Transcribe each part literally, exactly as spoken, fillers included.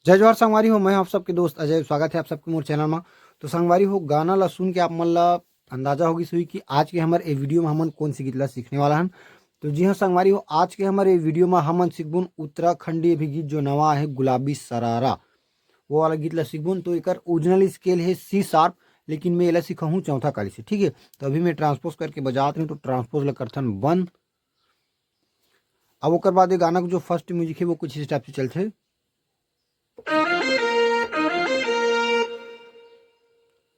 जय जोहार संगवारी हो, मैं आप सबके दोस्त अजय। स्वागत है आप सबके मोर चैनल में। तो संगवारी हो, गाना ला सुन के आप मन ला अंदाजा होगी हुई कि आज के हमर ए वीडियो में हमन कौन सी गीत ला सीखने वाला हन। तो जी हाँ संगवारी हो, आज के हमर ए वीडियो में हमन सीखबुन उत्तराखंडी अभी गीत जो नवा है गुलाबी सरारा, वो वाला गीत ला सीखबुन। तो एकर ओरिजिनल स्केल है सी शार्प, लेकिन मैं एला सिखाहूँ चौथा काली से, ठीक है। तो अभी मैं ट्रांसपोज करके बजात रही, तो ट्रांसपोज ला करथन बंद। अब ओकर बाद ये गाना के जो फर्स्ट म्यूजिक है वो कुछ इस टाइप से चलथे।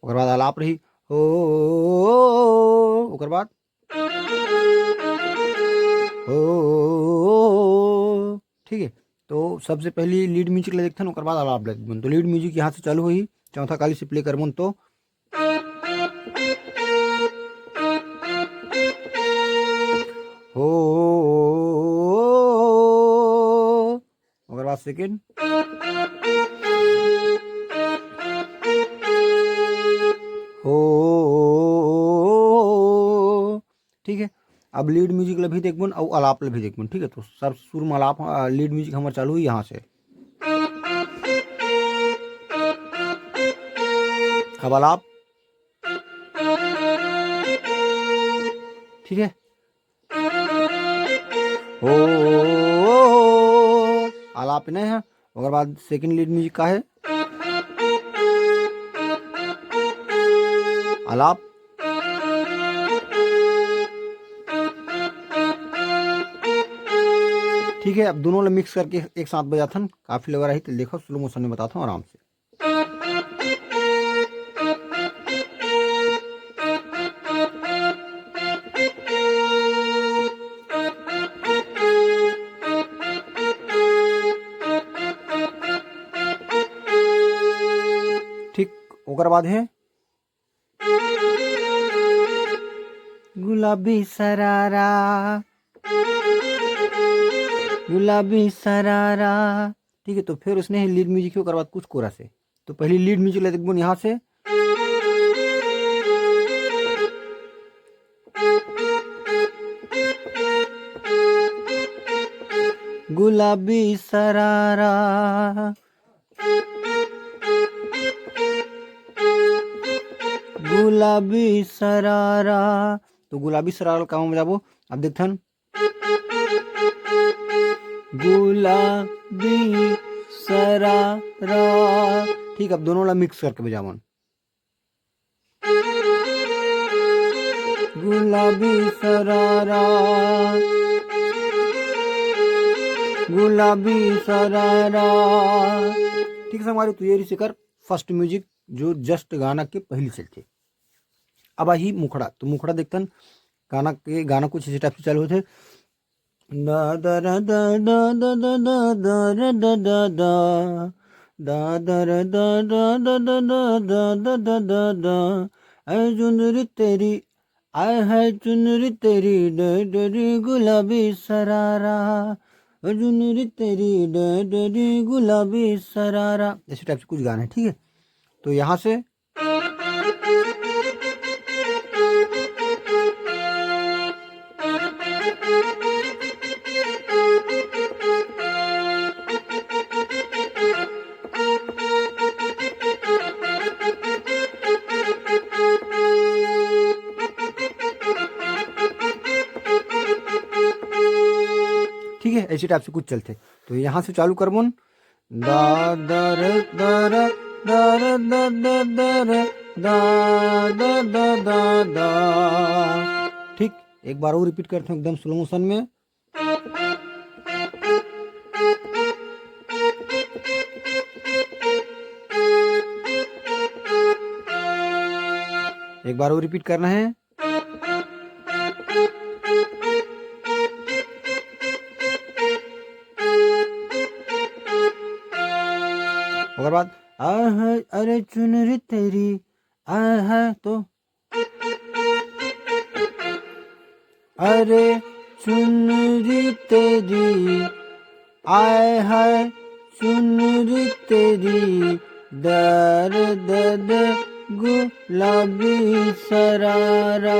ओकर बाद आलाप रही, ओ, ओकर बाद, ओ, ठीक है। तो सबसे पहली लीड म्यूजिक ले देखथन, ओकर बाद आलाप ले देखथन। तो लीड म्यूजिक यहाँ से चालू होही, चौथा काली से प्ले करबन तो हो, ओकर बाद सेकंड हो, ठीक है। अब लीड म्यूजिक ला भी देखबन अउ आलाप ला भी देखबन, ठीक है। तो सब सुर में आलाप, लीड म्यूजिक हमर चालू हुई यहाँ से। अब आलाप, ठीक है। ओ, आलाप नहीं है। ओकर बाद सेकंड लीड म्यूजिक का है, आलाप, ठीक है। अब दोनों ला मिक्स करके एक साथ बजाथन, काफी लगा रही। तो देखो स्लो मोशन में बताता हूँ आराम से। ठीक, ओकर बाद है गुलाबी सरारा, गुलाबी सरारा। ठीक है, तो फिर उसने लीड म्यूजिक के ओकर बाद कुछ कोरस है। तो पहली लीड म्यूजिक ला देखबो यहाँ से। गुलाबी सरारा, गुलाबी सरारा। तो गुलाबी सरारा का हम जाबो। अब देखथन, गुलाबी सरारा। ठीक, अब दोनों ला मिक्स करके बजावन। गुलाबी सरारा, गुलाबी सरारा। ठीक है, हमारे तो ये रही एकर फर्स्ट म्यूजिक जो जस्ट गाना के पहली चलथे। अब आही मुखड़ा, तो मुखड़ा देखथन गाना के, गाना कुछ इसी टाइप से चालू होथे। दा दा रा दा दा दा दा दा दा रा दा दा दा दा दा रा दा दा दा दा दा दा दा दा दा। ऐ चुनरी तेरी, आय है चुनरी तेरी डडरी गुलाबी सरारा, ऐ चुनरी तेरी डडरी गुलाबी सरारा। ऐसे टाइप से कुछ गाने हैं, ठीक है। तो यहाँ से ठीक है, ऐसे टाइप से कुछ चलथे। तो यहाँ से चालू करबोन। दा दर दर दर द द दर दा द द दा दा। ठीक, एक बार और रिपीट करते हैं एकदम स्लो मोशन में। एक बार और रिपीट करना है। ओकर बाद, आह, अरे चुनरी तेरी, आह, तो, अरे चुनरी तेरी, आय हाय चुनरी तेरी, दर्द दे गुलाबी सरारा।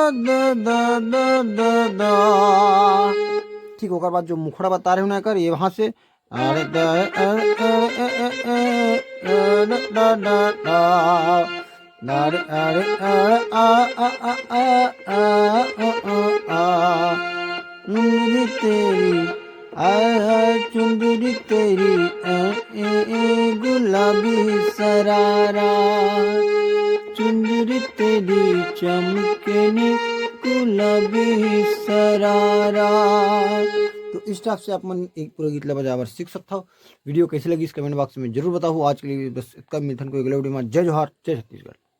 दा दा दा दा दा। ठीक, ओकर बाद जो मुखड़ा बता रहे हो ना कर, ये वहां से अरे दा, अरे, अरे, अरे, अरे, अरे, दा, दा, दा। अरे, अरे, अरे, आ, आ, आ, आ, आ, आ, आ, आ। चुंदरी तेरी, आ, आ, चुंदरी तेरी, ए, ए, ए, गुलाबी सरारा। चुंदरी तेरी चमके ने गुलाबी सरारा। तो इस टाइप से आप मन एक पूरा गीत ला बजाए बर सीख सकत हव। वीडियो कैसे लगिस कमेंट बॉक्स में जरूर बताओ। आज के लिए बस इतना, मिलथन कोई अगले वीडियो में। जय जोहार, जय छत्तीसगढ़।